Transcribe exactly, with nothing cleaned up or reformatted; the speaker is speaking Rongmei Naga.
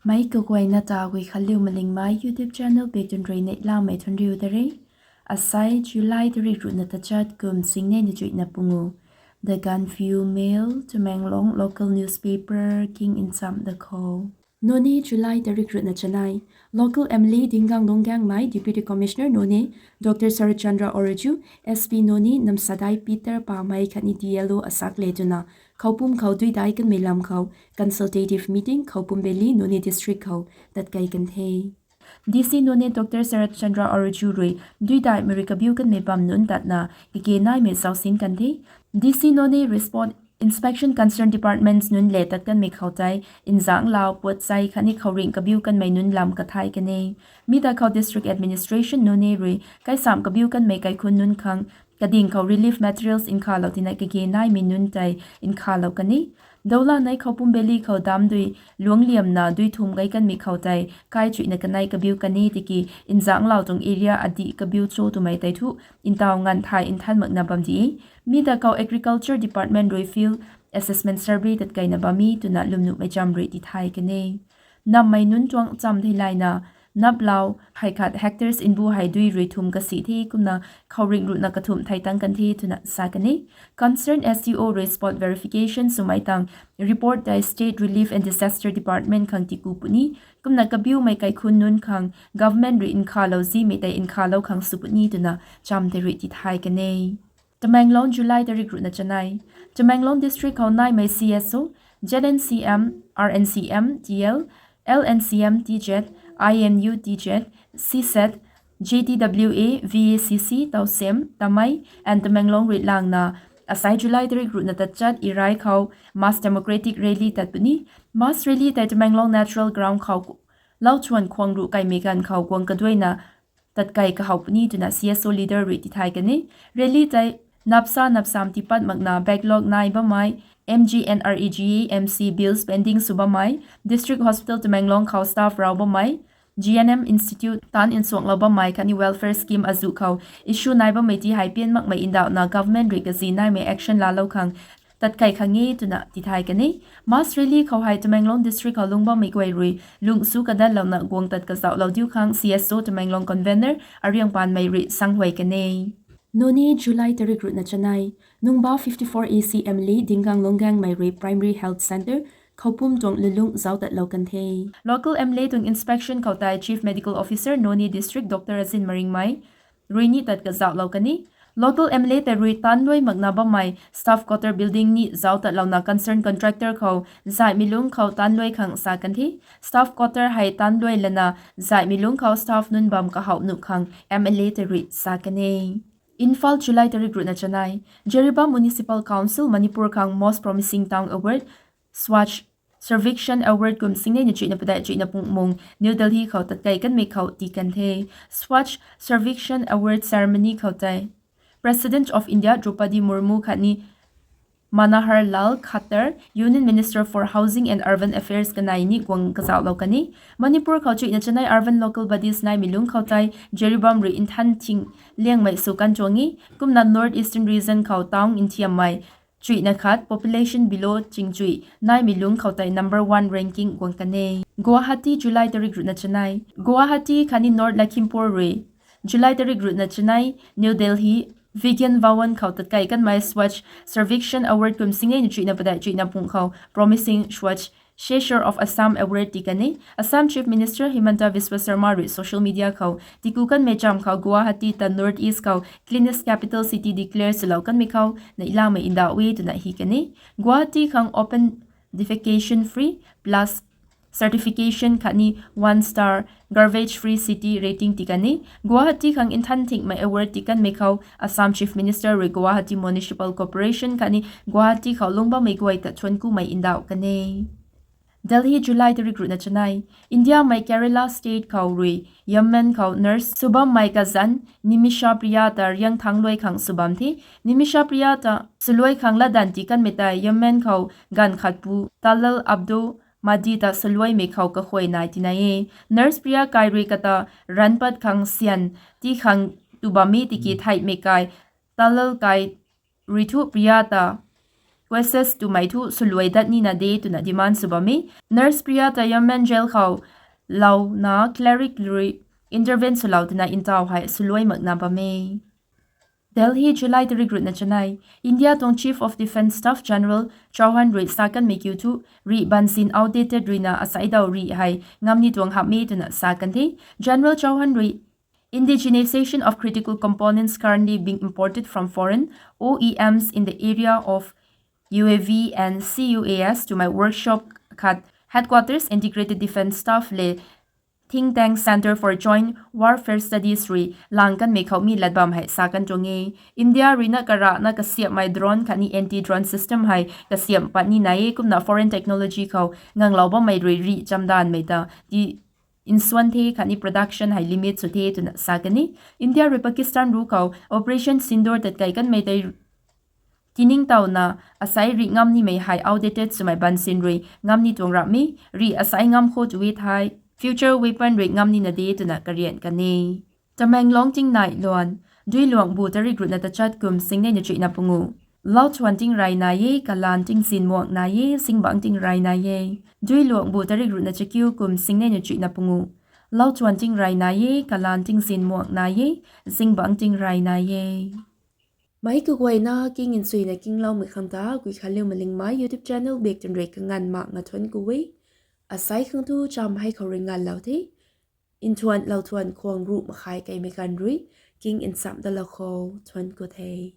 Meic kaguayna ta Guikhanliu Malingmei YouTube channel bek tun rui neihlamei thuanriu da re. Asai July tarik ruhna tachat kum singnei na chuihna pungu. The Gaanphiu Mail, Tamenglong local newspaper king nchamh da khou. Noney, July tarik ruhna chanei. Local M L A Dingang Lungangmei, Deputy Commissioner Noney, Doctor Sarat Chandra Oraju, S P Noney Namsadai Peter Pamei khatni D L O asak le twna Khoupum khou duidai kanmei lam khou consultative meeting Khoupum Valley, Noney District khou tatkei kan the. D C Noney Doctor Sarat Chandra Oraju rui duidaimei rui kabiu kanmei bam nunc tatna kage naimei zausin kan the. D C Noney respond inspection concerned departments nunc le tat kanmei khou tei nzanglau, puatsei khatni khouringh kabiu kanmei nunc lam kathai kan e. Mi ta khou District Administration Noney rui kaisam kabiu kanmei kaikhun nunc khang kading khou relief materials nkhalou tina kage naimei nunc tei nkhalou kan e. Doula nei Khoupum Valley khou dam dui luangliamna dui thum gei kanmei khou tei kai chuihna kanei kabiu kan e tiki nzanglau tuang area adih kabiu cho twmei tei thu ntaw nganv thay nthan makna bam di e. Mi ta khou Agriculture Department rui field assessment survey tatkeina bam e twna lwmnuhmei cham rui tithay kan e. Nammei nunc tuang cham theilayna naplau hei khat hectares nbu hei dui rui thum kasi the kumna khouringh ruhna kathumh thei tang kan the twna sa kan e. Concerned S D O rui spot verification swmei tang report tei State Relief and Disaster Department khang tiku puni, kumna kabiumei kaikhun nunc khang government rui nkhalou zimei tei nkhalou khang sw puni twna cham tei rui tithay kan e. Tamenglong, July tarik ruhna chanei. Tamenglong District khou naimei C S O, Z N C M, R N C M, T L, L N C M, T Z, I N U, T Z, C SAT, J T W A, V A C C, Tausem, Tamei and Tamenglong rui langna asai July tarik ruhna tachat Irai khou mass democratic rally tat puni. Mass rally tei Tamenglong Natural Ground khou louchuan khwang ruh kaimei ganv khou guang kaduaina tatkei kahow puni twna C S O leader rui tithay kan e. Rally tei napsa napsam tipat makna backlog nai bammei, M G N R E G A M C bills pending sw bammei, District Hospital Tamenglong khou staff rau bammei, G N M Institute taanv nsuanglou bammei khatni welfare scheme azuh khou issue nai bammei ti hei pian makmei ndauhna government rui kazi naimei action laalou khang tatkei khang e twna tithay kan e. Mass rally khou hei Tamenglong District khou lungc bammei guay rui lungh su kadatlouna guang tat kazauhlou diu khang C S O Tamenglong convener Ariangpanmei rui sanghuay kan e. Noney, July tarik ruhna chanei. Nungba fifty-four A C M L A Dingang Lungangmei rui Primary Health Centre Khoupum tuang lulung zauc tatlou kan the. Local M L A tuang inspection khou tei Chief Medical Officer Noney District Doctor Azin Maringmei rui ni tat kazauhlou kan e. Local M L A tei rui taanv luai makna bammei staff quarter building ni zauc tatlouna concerned contractor khou zaihmei lungc khou taanv luai khang sa kan the. Staff quarter hei taanv luai lana zaihmei lungc khou staff nunc bam kahouh nuh khang M L A tei rui sa kan e. Imphal, July tarik ruhna chanei. Jiribam Municipal Council, Manipur khang Most Promising Town Award, Swachh Survekshan Award kum singnei na chuihna padeih chuihna pung mung New Delhi khou tatkei kanmei khou tii kan the. Swachh Survekshan Award ceremony khou tei President of India Droupadi Murmu khatni Manohar Lal Khattar, Union Minister for Housing and Urban Affairs kanei ni guang kazauhlou kan e. Manipur khou chuihna chanei urban local bodies naimei lungc khou tei Jiribam rui nthan thing liangmei sw kan tuang e. Kumna North Eastern Region khou town nthiammei chuihna khat, population below chingchuih naimei lungc khou tei number one ranking guang kan e. Guwahati, July tarik ruhna chanei. Guwahati khatni North Lakhimpur rui July tarik ruhna chanei, New Delhi Vigyan Bhawan khou tatkei kanmei Swachh Survekshan Award kum singnei na chuihna padeih chuihna pung khou Promising Swachh Sahar of Assam Award tii kan e. Assam Chief Minister Himanta Biswa Sarma rui social media khou tiku kanmei cham khou Guwahati ta North East khou cleanest capital city declare swlou kanmei khou neihlamei ndauh e twna hi kan e. Guwahati khang open defecation free plus certification khatni one star garbage free city rating tii kan e. Guwahati khang nthan thingmei award tii kanmei khou Assam Chief Minister rui Guwahati Municipal Corporation khatni Guwahati khou lungc bammei guay ta thuanc kumei ndauh kan e. Delhi, July tarik ruhna chanei. Indiamei Kerala state khou rui yammen khou nurse sw bammei kazanc Nimisha Priya ta riangthangc luai khang sw bam the. Nimisha Priya ta swluai khang latdanv tii kanmei tei yammen khou ganv khatpu Talal Abdul Mahdi ta swluaimei khou kakhuay nai tii nai e. Nurse Priya kai rui kata ranv pat khang syan tii khang tu bam e tiki theihmei kai Talal kai rui thu Priya ta cases twmei thu swluai dat nina de twna demand sw bam e. Nurse Priya Tyamman jail khou louna cleric rui intervene swlou twna ntaw hei swluai makna bam e. Delhi, July tarik ruhna chanei. India tuang Chief of Defence Staff General Chauhan rui sa kanmei kiu thu, rih bansin outdated ruina aseic daw rih hei ngam ni tuang hamh e twna sa kan the. General Chauhan rui, indigenization of critical components currently being imported from foreign O E Ms in the area of U A V and C U A S twmei workshop khat Headquarters Integrated Defence Staff le Think Tank Centre for Joint Warfare Studies rui lang kanmei khou mi lat bam hei sa kan tuang e. India ruina karana kasiamhmei drone khatni anti-drone system hei kasiamh pat ni nai e, kumna foreign technology khou nganglou bammei rui rih chamdanmei ta di nsuan the khatni production hei limit sw the twna sa kan e. India rui Pakistan ru khou Operation Sindoor tatkei kanmei tei tiningtowna aseic rih ngam nimei hei outdated swmei bansin rui ngam ni tuang ramh e, rih aseic ngam kho tu e thei future weapon rui ngam nina de twna karian kan e. Tamenglong tingnai luan. Duiluangbu tarik ruhna tachat kum singnei na chuihna pungu. Lauthuan tingrey nai e, kalan tingzin muang nai e, zingbangc tingrey nai e. Duiluangbu tarik ruhna chakiu kum singnei na chuihna pungu. Lauthuan tingrey nai e, kalan tingzin muang nai e, zingbangc tingrey nai e. Meic kaguayna king nchuina kingloumei khang ta Guikhanliu Malingmei YouTube channel bak tun rui kanganv mak nga thuanc ku e. Aseic khang thu cham hei khou rui nganvlou the. Nthuan lauthuan khwang ruh makhai keimei ganv rui king nchamh dalou khou thuanc ku the.